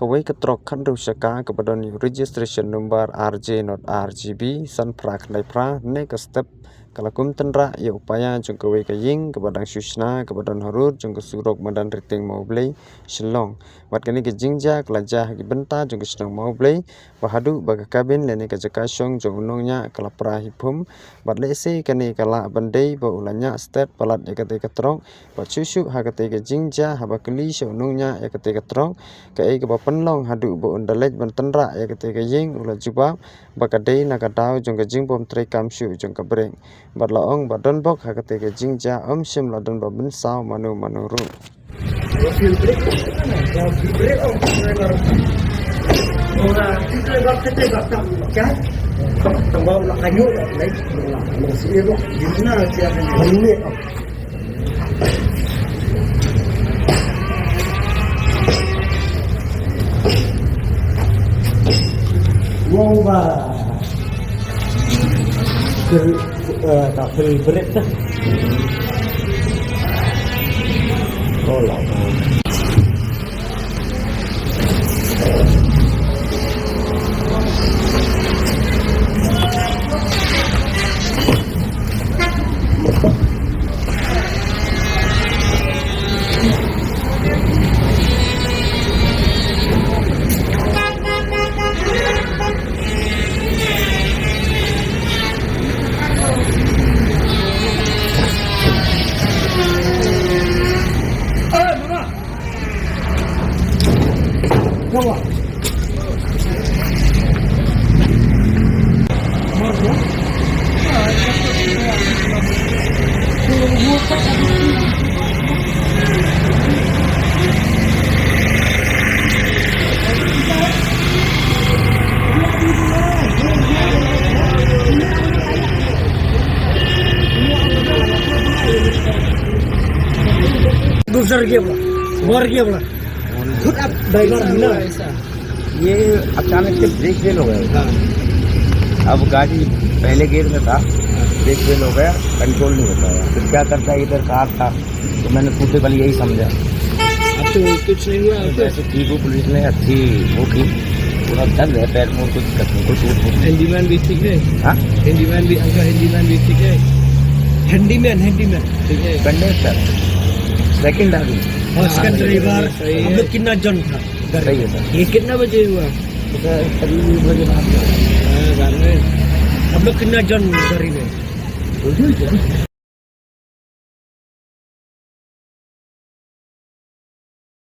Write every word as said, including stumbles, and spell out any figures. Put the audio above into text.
Kawei ka trok khatduh shaka kaba don ïa u registration number R J not R G B san phra khyndai phra, ne ka step ka la kum tynrah ïa u paia jong kawei ka ïing kaba dang shu shna kaba don harud jong ka surok madan Rting Mawblei, Shillong. Bad kane ka jingjia ka la jia ha ki bynta jong ka shnong Mawblei, ba haduh ba ka cabin lane ka jaka shong jong u nongñiah ka la pra hi phum. Bad lehse kane ka lah ban dei ba u la ñiah stet palat ïa katei ka trok. Bad shuh shuh ha katei ka jingjia, haba kylli sha u nongñiah ïa katei ka trok, kaei kaba pynlong haduh ba un da leit ban tynrah ïa katei ka ïing, u la jubab ba ka dei na ka daw jong ka jingbym treikam shuh jong ka brake. Bad la ong ba don bok ha katei ka jingjia, ym shym la don ba mynsaw mano mano ruh. Wow, ba. Kir, eh, ta kir bret ta. Oh, la. दूसर के बोला, बर के बोला। खुद आप ड्राइवर है ना? ये अचानक से ब्रेक फेल हो गया। हाँ। अब गाड़ी पहले गियर में था, ब्रेक फेल हो गया, कंट्रोल नहीं हो पाया। फिर क्या करता है, इधर कार था, तो मैंने सूटेबल यही समझा। अब तो कुछ नहीं हुआ, अब तो वैसे ठीक हूँ, पुलिस ने अच्छी वो की, थोड़ा दर्द है पैर में, कुछ दिक्कत नहीं, कोई चोट नहीं। हैंडीमैन भी ठीक है? हाँ? हैंडीमैन भी, आपका हैंडीमैन भी ठीक है? हैंडीमैन, हैंडीमैन ठीक है? कंडक्टर, सेकंड आ गई। और सेकंड ड्राइवर, सही है। हम लोग कितना जन था? सही है सर। ये कितना बजे हुआ? सर, करीब एक बजे बाद में। हाँ, बाद में। हम लोग कितना जन गाड़ी में? दो जन।